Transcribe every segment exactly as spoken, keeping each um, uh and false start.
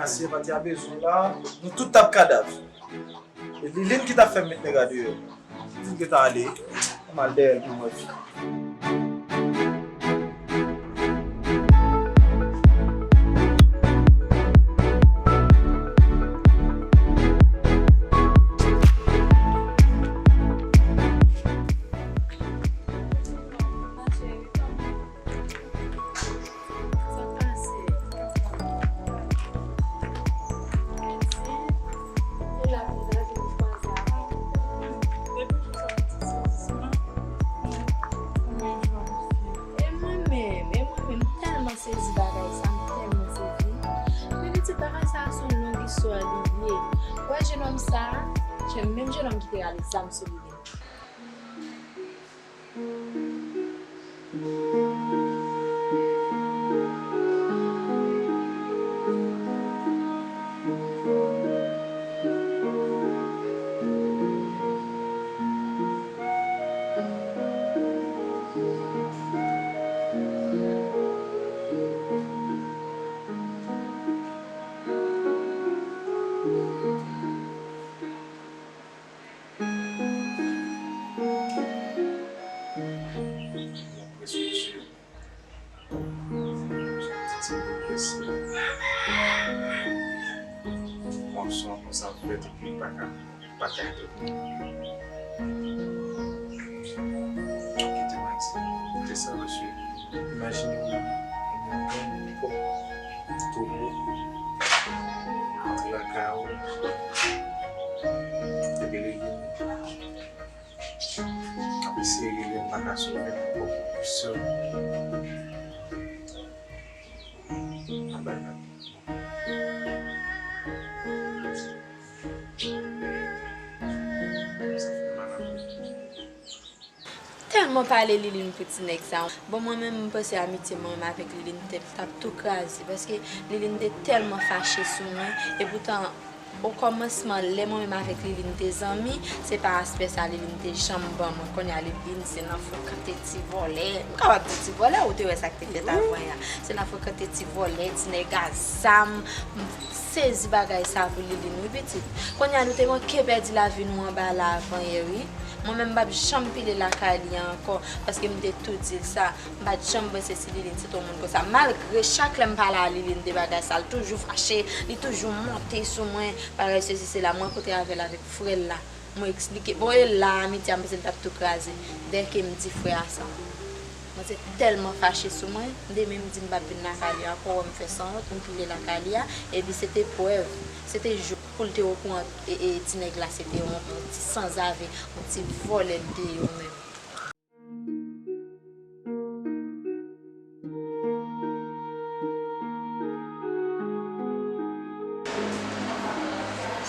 Asye pati a bezwen la, nou tout t ap kadav. E Liline ki t ap fè m met nèg la deyò. Liline gentan ale, m al dèyè l pou m wè fi. Sa pase? Mèsi. E la vin la vin kwaze avè m. Depi jou sa m ti sezisman. E mwen menm, e mwen menm, m tèlman sezi bagay sa, m tèlman sezi. Men pitit bagay sa se yon long istwa li ye. Wè jenòm sa, se menm jenòm ki te rale zam sou li. Mwen prese, mesye. Jan m di ti moun prese. Mwen sou an konsa fèt epi pa ka, pa ka ede. Kite m di, kite sa, mesye. Imajine w, yon granmoun pòv, tou bo, antre lakay ou, epi li ap eseye rele m, pa ka sove m ankò pou sè m. Anba l. Sa fè m mal anpil. Tèlman pale Liline pou ti nèg sa. Bon, mwen menm, m panse amitye mwen menm avèk Liline te, t ap tou kraze, paske Liline te tèlman fache sou mwen, e poutan, o kòmansman, lè mwen menm avèk Liline te zanmi, se pa respè sa Liline te janm ban mwen. Kounye a Liline se nan frekante ti vòlè. M kapab di ti vòlè, ou te wè sa k te fèt avan yè a. Se nan frekante ti vòlè, ti nèg a zam, m sezi bagay sa pou Liline, wi, pitit. Kounye a nou te manke pèdi lavi nou anba la avan yè, wi. Mwen menm, m p ap janm pile lakay li ankò, paske m te tou di l sa. M pa t janm panse si Liline se t yon moun konsa. Malgre chak lè m pale a Liline de bagay sa, l toujou fache, li toujou monte sou mwen, bagay sesi sela. Mwen rankontre avè l avèk frè l la. Mwen eksplike. Bon, e la, amitye a, m panse l t ap tou kraze. Dèke m di frè a sa. Mwen te tèlman fache sou mwen, m te menm di m p ap vin lakay li ankò, wè m fè sanwont, m pile lakay li a. Epi se te prèv, se te jou pou l te okouran, e, e, ti nèg la, se te yon, yon ti sanzave, yon ti vòlè l te ye, ou menm.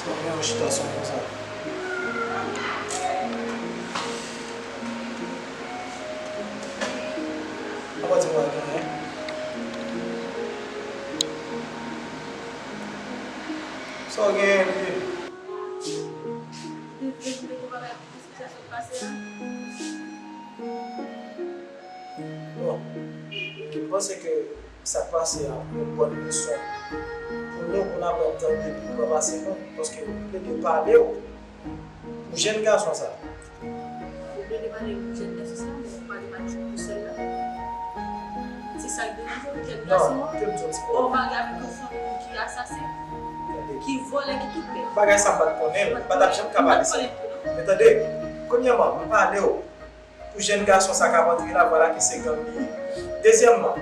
Sa w gen yon chita sou konsa? Apa di w pa gen anyen? Sa w gen li ye? Depi, depi, depi, bagay. Sa sot pase a? Bon, m panse ke sa k pase a yon bòn leson pou nou, pou n aprann tande pou nou pa pase nou, paske m plede pale w pou jèn gason sa. Ou plede pale pou jèn gason sa, men ou pale pa pou sèl la. Se sa k deranje w, jèn gason an, ou marye avèk yon fanm ki asasen, ki vòlè, ki tout bèt. Bagay sa m pa t konnen l, m pa t ap janm ka pale sa. Men tande, premyèman, m pale w pou jèn gason sa k ap antre la, vwala ke se gang li ye. Dezyèmman,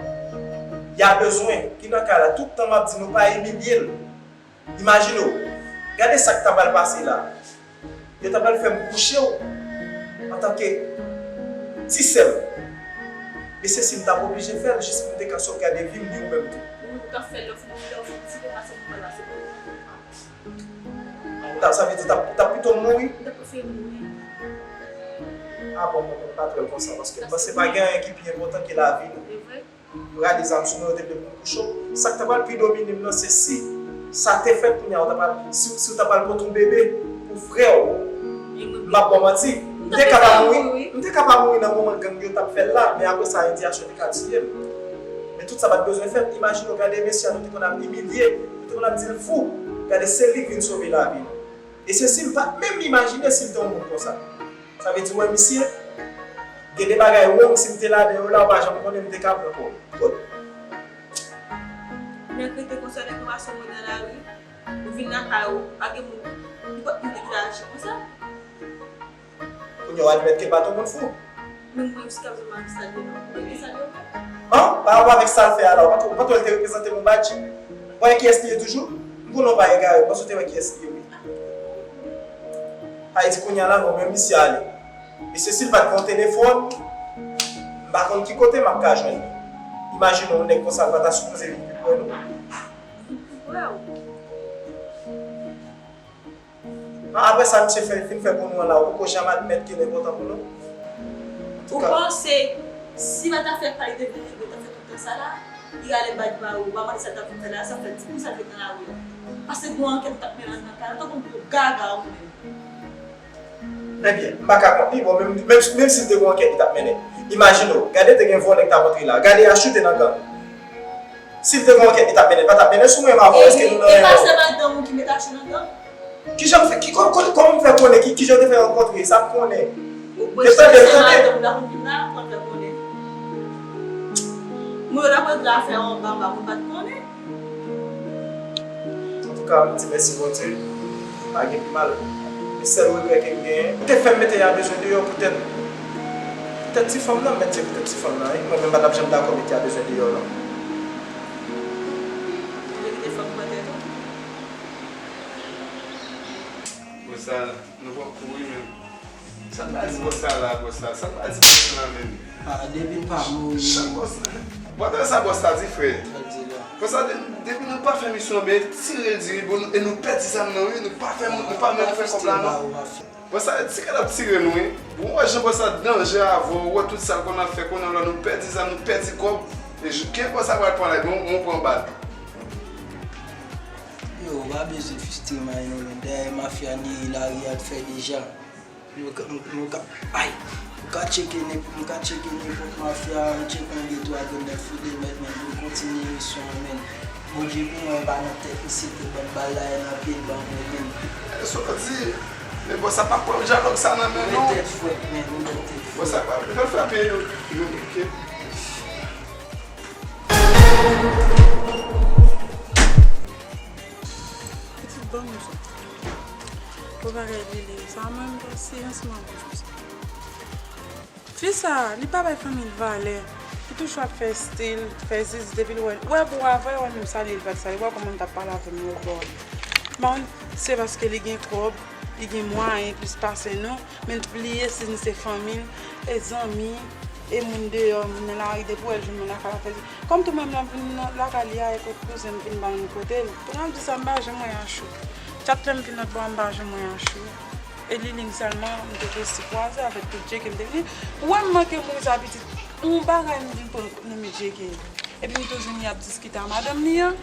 y a bezwen ki nan kay la, tout tan m ap di nou pa imilye l. Imajine w, gade sa k ta pral pase la. Yo ta pral fè m kouche w antanke ti sè m. E se si m t ap oblije fè l jis pou m te ka sovgade vi m ni ou menm tou. Ou t ap fè lè w fin, lè w fin tire pase pou mwen pase pou ou. Ou t ap, sa vle di, ou t ap, ou t ap pito mouri? M t ap prefere mouri. A bon, mwen menm m pa t wè l konsa, paske m panse pa gen anyen ki pi enpòtan ke lavi nou. E vre. Yo rale zam sou mwen, yo te vle pou m kouche w. Sa k ta pral pi domine m nan, se si sa te fèt kounye a, ou ta pral, si, si w ta pral pote yon bebe pou frè w. M ap ba w manti. M te ka pa mouri, m te ka pa mouri nan moman gang yo t ap fè l la, men apre sa, endiyasyon te ka tiye m. Tout sa pa t bezwen fèt. Imajine w gade mesye a nou te konn ap imilye, nou te konn ap di l fou. Gade se li k vin sove lavi nou. E Cecile pa t menm imajine si l te yon moun konsa. Sa vle di, wè misye, gen de bagay wrong si m te ladan yo la, ou pa janm konnen m te ka pran kò. Kot? Nèg rete konsa, nèg yo pase w nan lari, ou vin lakay ou, pa gen moun, ou pa t moun ki te aji konsa. Kounye a w admèt ke l pa t yon moun fou. Men mwen jiskaprezan m pa konn sa l ye non. Ou konn ki sa l ye w menm? An? Pa rapò avèk sa l fè a la, ou pa t, ou pa t wè l te reprezante m yon badji? Ou pa wè kiyès li ye toujou? M konnen w pa egare, m panse w te wè kiyès li ye wi. Sa vle di kounye a la, bon, men misye ale. Mesye, si l pa t gen yon telefòn, m pa konn ki kote m ap ka jwenn li. Imajine yon nèg konsa, l pa ta sipoze vin pi pre nou. Vin pi pre w. An, apre sa misye fè, fin fè pou nou an la, ou poko janm admèt ke l enpòtan pou nou? Ou panse si pa ta fè pa li te vin, li ta fè tout tan sa la, li rale bag ba ou, ou pa mande sa l t ap vin fè la, sa fè di pou sa l vin nan lari a. Paske gon ankèt k ap mennen nan kay la, tankou gwo gaga ou menm. Ebyen, m pa ka kont li, bon, menm, menm, menm si l te gon ankèt li t ap mennen. Imajine w, gade te gen vòlè k t ap antre la, gade Achou te nan gang. Si l te gon ankèt li t ap mennen, l pa t ap mennen sou mwen, m avè w, èske nou nan erè? E pa se madanm ou ki met Achou nan gang? Kijan m fè, ki, kò-, kò-, kòman m fè konnen, ki, kijan w te fè rankontre, sa m konnen. Ou tande, tande. Madanm ou la konn vin la, pou l fè konnen. Mwen yo la konn la fè anba anba, mwen pa t konnen. Antouka, m di mèsi Bondye, pa gen pi mal. Men sèl regrè ke m genyen, ou te fè m mete Yabezwen deyò poutèt, poutèt ti fanm nan, m mèt se poutèt ti fanm nan, wi. Mwen menm m pa t ap janm dakò mete Yabezwen deyò, non. Ou te kite fanm pran tèt ou? Bon, sa, nou pran kou, wi, men. Sa l pa di bòs la la, bòs la? Sa l pa di bòs la menm? Ah, depi l pa mouri. Chan bòs la. Bon, tande sa bòs la di, frè. Sa l di la. Bòs la, de-, depi nou pa fè misyon an byen, tire l di, wi, bon, e nou pèdi zam nan, wi, nou pa fè, nou pa menm fè kòb la, non. Bòs la, ti kal ap tire nou, wi. Bon, ou wè jan bòs la danje avè w, ou wè tout sa l konn ap fè, kounye a la nou pèdi zam, nou pèdi kòb. E jou, ke bòs la pral pran la, bon, mwen pran bal. Yo, ou pa bezwen fristre may non, men dèyè mafya ni lari a t fè deja. Nou ka, nou, nou ka, ay, nou ka tcheke nenp-, nou ka tcheke nenpòt mafya, nou tcheke yon de twa grenn nèg fout de mèt, men pou nou kontinye misyon an, men. Bondye pou mwen, e pa nan tèt misye te ban m bal la, e nan pye l ban mwen, men. E sa w di, men bòs sa pa pran dyalòg sa nan men non. Retèt frèt, men, retèt frèt. Bòs sa pa, li pral frape yo, yo, ok. Pitit ban m sa. Pou bagay li li sa, mwen m pa silans mwen pou sa. Fi sa, li pa bay fanmi l valè. Li toujou ap fè stil, fè zizi depi l wè, wè bò avè, wè menm salye l pa t salye, wè kòman l t ap pale avè m lòt bò a. Bon, se paske li gen kòb, li gen mwayen plis pase nou, men l bliye si n se fanmi l, e zanmi, e moun deyò, moun nan lari, depi w wè l jwenn moun lakay la fè. Kòm tou mwen menm lè m vin nan lakay li a, e kot kouzen m vin ban m kote l. Pou n ap di sa, m pa janm wè Achou. Chak lè m vin lòt bò a, m pa janm wè Achou. E Liline sèlman, m te resi kwaze avèk tout Djeke m te vini. Ou wè m manke mouri sa pitit, yon bagay m vin pran nan men Djeke. Epi m tou jwenn li ap diskite a madanm li an.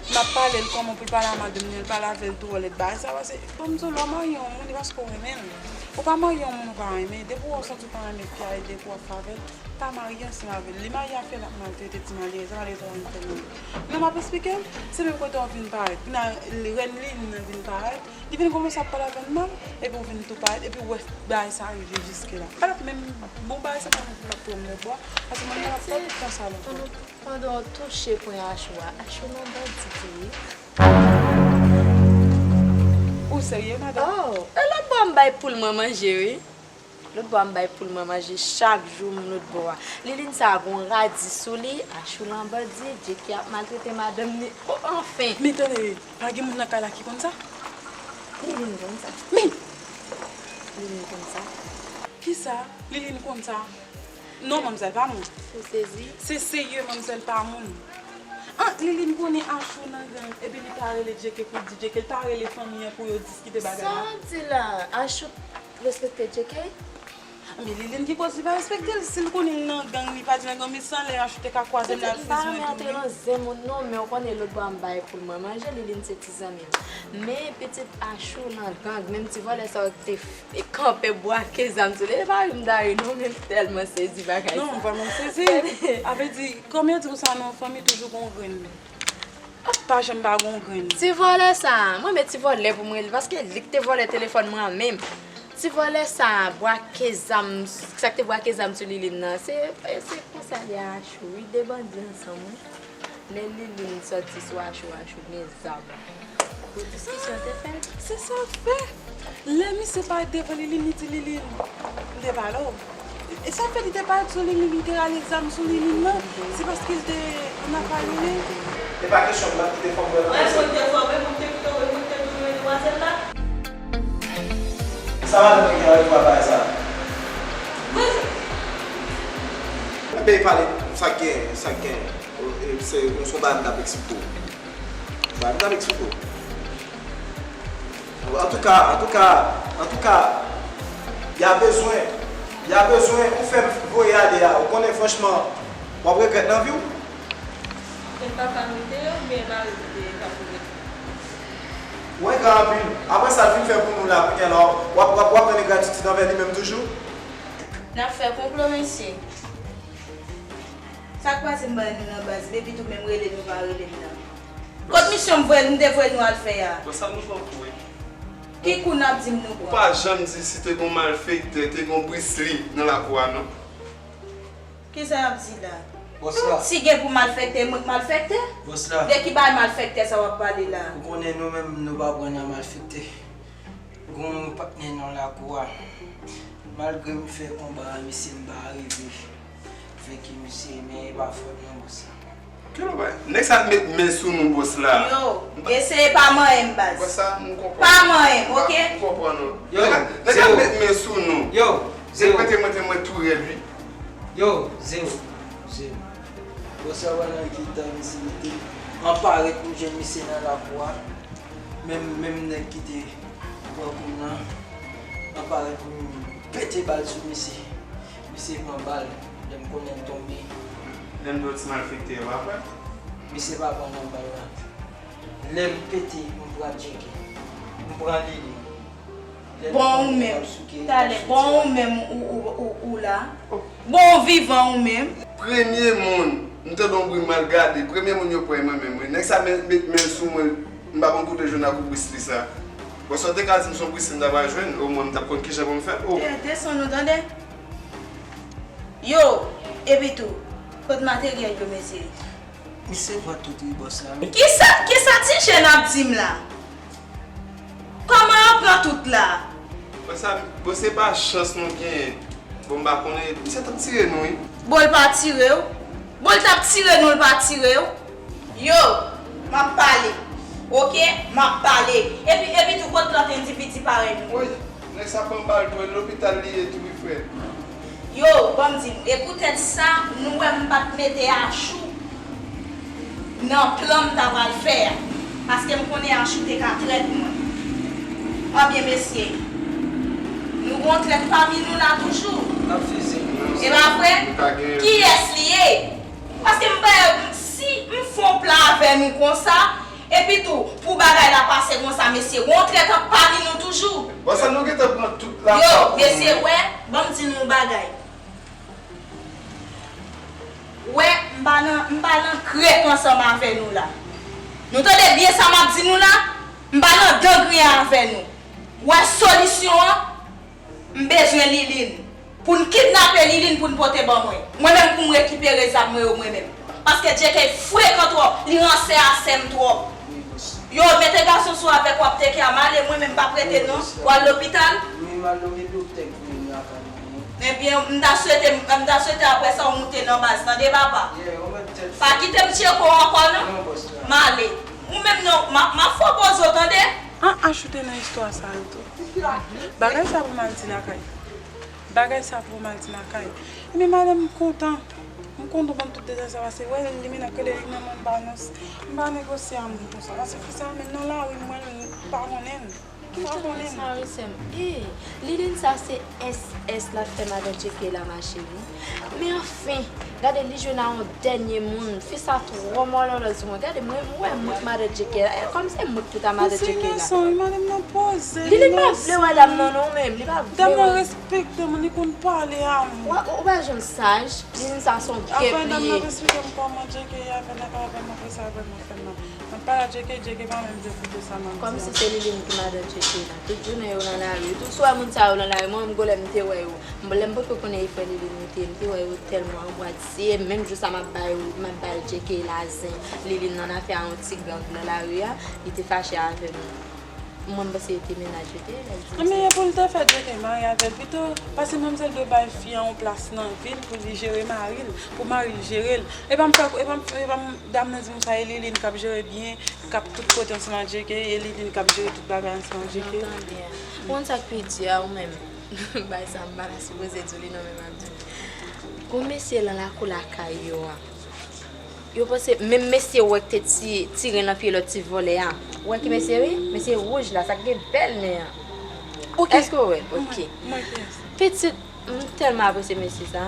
M ap pale l kòman pou l pale a madanm li an, l pale avè l tou wòlèt bagay sa, paske, bon, m di w, lè w marye yon moun, e paske w renmen l. Ou pa marye yon moun ou pa renmen. Depi w wè w santi w pa renmen fi a, e depi w ap fè avè l, pa marye ansanm avè l. Li marye a fè l ap maltrete ti malerèz la, malere sa pa vin fè l anyen. Non, m ap esplike w, se menm kote w vin parèt. Kounye a, rèn li, li vin parèt, li vin kòmanse ap pale avè l mal, epi w vin tou parèt, epi w wè bagay sa rive jiske la. Pa t ap menm, bon, bagay sa pa menm pou l ap pran m lòt bò, paske mwen menm ap fè tout tan sa lòt bò. Pandan w touche pwen Achou a, Achou nan bandi tou wi. Ou serye, madanm? Oh, e lòt bò a m bay poul mwen manje wi. Lòt bò a m bay poul mwen manje chak jou m lòt bò a. Liline sa a gon radi sou li, Achou nan bandi, Djeke ap maltrete madanm li. Oh, anfen! Men tande, pa gen moun nan kay la ki konn sa? Liline konn sa. Men! Liline konn sa. Kisa? Liline konn sa? Non, manmzèl pa moun. Ou sezi? Se serye, manmzèl pa moun. An, Liline konnen Achou nan gang, epi li pa rele Djeke pou l di Djeke, li pa rele fanmi an pou yo diskite bagay la. Sa w di la? Achou respekte Djeke? Zanmi Liline ki koz li pa respekte l, si l konnen l nan gang, li pa di nèg anmil san lè Achou te ka kwaze m nan l. Petèt m pa renmen antre nan zen moun non, men w konnen lòt bwa m bay pou l mwen manje, Liline se ti zanmi m. Men petèt Achou nan gang, menm ti vòlè sa yo ki te f- kanpe bwake zam sou li, li pa ri m dayè non, men m tèlman sezi bagay sa. Non, m vrèman sezi. A vle di, kòm yo di konsa nan yon fanmi toujou gon grenn. Pa janm pa gon grenn. Ti vòlè sa, mwen met ti vòlè pou mwen, paske li k te vòlè telefòn mwen an menm. Ti vòlè sa, bwake zam, sa k te bwake zam sou Liline nan, se, se konsa li a Achou, wi, de bandi ansanm, wi. Lè Liline sòti sou Achou, Achou gen zam. Pou diskisyon te fèt. Se sa k fè. Lè misye parèt devan Liline, li di Liline, m te pale w. E sa k fè li te parèt sou Liline, li te rale zam sou Liline nan, se paske l te nan afè Liline. E pa kesyon m t ap kite fanm wè l ankò. Mwen, pou l te fòme, pou l te kite w, pou l te tounen demwazèl la. Sa madanm nan gen avèk papa sa? Mwen. Ebyen, pale, sa k gen, sa k gen. E, se, se yon bagay m t ap eksplike w. Bagay m t ap eksplike w. Antouka, antouka, antouka, y a bezwen, y a bezwen ou fè m voye ale a. Ou konnen franchman, w ap regrèt nan vi w. Se papa nou te ye oubyen mari nou te ye k ap regrèt? Ou engra anpil. Apre sa l fin fè pou nou la, kounye a la, w ap, w ap, w ap rann engratitid anvè li menm toujou? N ap fè konplo, mesye. Sa k pase m bay nou nan baz, depi tou menm rele nou pa rele m nan. Kot misyon m voye, m te voye nou al fè a? Bon, sa nou pran kou, wi. Ki kou n ap di m nou pran? Ou pa janm di si te gon malfektè, te gon Brisly nan lakou a, non. Kisa y ap di la? Bòs la. Si gen pou malfektè, mwen k malfektè? Bòs la. De ki bagay malfektè sa w ap pale la? Ou konnen nou menm, nou pa pran nan malfektè. Gon patnè nan lakou a. Malgre m fè konba a, misye m pa rive venki misye, men e pa fòt mwen, bòs la. Ki lòt bagay? Nèg sa met men sou nou, bòs la. Yo, eseye pa manyen m, baz. Bòs sa, m konprann. Pa manyen m, oke? M konprann ou. Yo, nèg la, nèg la met men sou nou. Yo, zewo. Mwen te, mwen te, mwen tou rèd, wi. Yo, zewo. Zewo. Bòs la, pandan ki tan misye te anpare pou m jwenn misye nan lakou a. Menm, menm nèg ki te pran kou m nan, anpare pou m pete bal sou misye. Misye pran bal, lè m konnen l tonbe. Lè m di w ti malfektè, w pa kwè? Misye pa pran nan bal la. Lè m pete, m pran tcheke. M pran lili. Bon, ou menm. Talè, bon, ou menm, ou, ou, ou, ou la. Bon, ou vivan, ou menm. Premye moun m tande yon bri m al gade, premye moun yo pran e mwen menm, wi. Nèg sa met, met men l sou mwen, m pa konn kote l jwenn ak ou Brisly sa. Bon, sa w te ka di m se yon Brisly m ta pral jwenn, omwen m t ap konn kijan pou m fè l, o. Eh, desann nou, tande. Yo, epi tou, kot materyèl yo, mesye? Misye pran tout wi bòs la, wi. Kisa, kisa ti jèn ap di m la? Kòman yo pran tout la? Bon, sa, bon, se pa chans nou genyen. Bon, m pa konnen, misye t ap tire nou, wi. Bon, l pa tire w? Bon, l t ap tire nou, l pa tire w? Yo, m ap pale. Oke? M ap pale. Epi, epi tou, kot lòt endividi parèy nou yo? Woy, nèg sa pran bal tou, e lopital li ye tou, wi, frè. Yo, ban m di nou, e poutèt sa, nou wè m pa t mete Achou nan plan m ta pral fè a, paske m konnen Achou te ka trèt mwen. Ebyen, mesye, nou gon trèt pami nou la toujou. N ap fiziye nou. E pa vre? Nou ka genyen. Kiyès li ye? Paske m pa, si m fè yon plan avè nou konsa, epi tou, pou bagay la pase konsa, mesye, gon trèt ant pami nou toujou. Bon, sa nou gentan pran tout la. Yo, mesye, wè, ban m di nou yon bagay. Wè, m pa nan, m pa nan krèk ansanm avè nou la. Nou tande byen sa m ap di nou la? M pa nan gang ri avè nou. Wè solisyon an, m bezwen Liline. Pou n kidnape Liline pou n pote ban mwen. Mwen menm pou m rekipere zam mwen yo mwen menm. Paske J K frekan twòp, li ranse a sè m twòp. Yo, mete gason sou avèk w ap teke a m ale, mwen menm m p ap rete non. W al lopital. Wi, m al lopital, doktè voye m lakay mwen. Ebyen, m ta swete, m ta swete apre sa w moute nan baz, tande papa? Pa kite m tcheke w ankò non. M ale. Ou menm non, m ap, m ap fè w poze w, tande? An, Achou te nan istwa sa yo tou. Bagay sa pou m al di lakay. Bagay sa pou m al di lakay. Ebyen, madanm, m kontan. M kontan konn tout detay sa pase. Wè, li mennen k rele li nan men m, m pa nan, m pa negosye a moun konsa. Paske fi sa menm nan lari, m wè l, m pa konnen l. Ou pa konnen sa, wi, sè m. Ee, Liline sa se S S l ap fè madan Djeke la, ma chérie. Men anfen, gade li jwenn a yon dènye moun. Fi sa twò mòlòlòz pou mwen. Gade, mwen, mwen wè mout madan Djeke la. E, kòm se mout tout a madan Djeke la. Li pa vle wè dam nan, non, menm. Li pa vle wè. Dam nan respekte moun, li konn pale a moun. Ou pa janm saj. Liline sa se yon gèp li ye. Apre dam nan respekte m kòman Djeke ye, apre nan ka apre m apre sa, apre m fè m nan. Mwen pa la tcheke, tcheke pa menm vle koute sa m ap di a. Kòmsi se Liline ki madan tcheke la. Tout jounen yo nan lari. Tout swa moun sa yo nan lari. Mwen menm gon lè m te wè yo. Lè m potko konnen e frè Liline yo te ye, m te wè yo tèlman anbwatye. Menm jou sa m ap bay, m ap bay tcheke lazen. Liline nan afè a yon ti gang nan lari a. Li te fache avè m. Mwen m panse yo te mennaj yo te ye lè l di m sa. Men pou l te fè tcheke mari avè l pito. Paske manmzèl dwe bay fi an yon plas nan vi l pou li jere mari l. Pou mari l jere l. E pa m fè, e pa m, e pa m Dam nan di m sa, e Liline k ap jere byen, k ap tout kote ansanm ak Djeke, e Liline k ap jere tout bagay ansanm ak Djeke. Mwen tande a. Ou konn sa k pi di a, ou menm? Bay sa m pa ta sipoze di w li non, men m ap di w. Gon mesye lan lakou lakay yo a. Yo panse, menm mesye ou wè k te ti, tire nan pye lòt ti vòlè a. Ou wè ki mesye wi? Mesye wouj la, sa k gen bèl nen an. Èske w wè l? Ok. Pitit, m tèlman apresye mesye sa.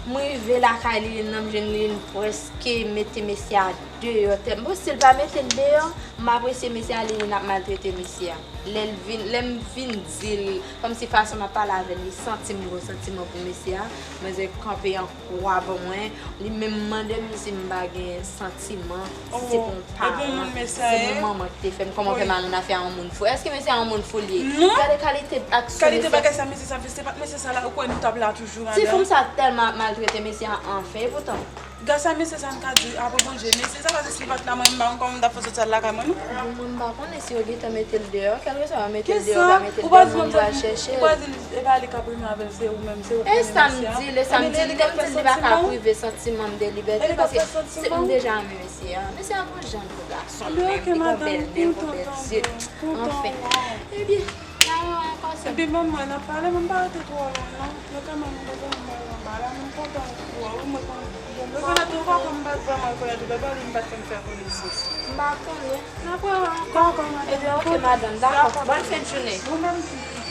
M rive lakay Liline nan, m jwenn Liline prèske mete mesye a deyò tèt. Bon, si l pa mete l deyò, m apresye mesye a, Liline ap maltrete mesye a. Lè l vin, lè m vin di l, kòmsi fason m ap pale avè l, li santi m gon santiman pou mesye a. Manzè kanpe an kwa ban mwen, li menm mande m si m pa gen santiman, si se pou yon paran, si se pou yon manman ki te fè m, kòman fè m al nan afè a yon moun fou. Èske mesye a yon moun fou li ye? Gade kalite aksyon mesye a. Kalite bagay sa mesye sa fè, se pa t mesye sa la, ou kwè nou t ap la toujou, madanm? Ti fanm sa tèlman ap maltrete mesye a anfen, epoutan. Gad sa mesye sa m ka di, apre Bondye, mesye sa pa t si pa t la, mwen m pa konn kòman m t ap fè soti al lakay mwen, non. Bon, mwen m pa konnen si yo gentan mete l deyò, kèlkeswa yo mete l deyò, yo pa mete l deyò, moun yo al chèche l. Ou pa di l, e pa li k ap renmen avè l, se ou menm, se ou k renmen mesye a. E sa m di l, e sa m di l, lè m di l li pa ka prive santiman m de libète, paske se m deja renmen mesye a. Mesye a gon jan pou gason, menm li gon bèl nen, gon bèl zye. Anfen. Ebyen, n a wè ankò sè m. Epi manman, n ap pale, men m pa rete twò lwen, non. Yo kanmenm bezwen mwen anba la, men m kontan pou ou, wi, mwen konn rekonèt ou, ou pa konn bat vrèman rekonèt ou, bebe, li m pa t konn fè konesans. M pa konnen. N ap wè ankò. Dakò, madanm. Ebyen, ok, madanm, dakò. Bòn fen de jounen. Ou menm tou.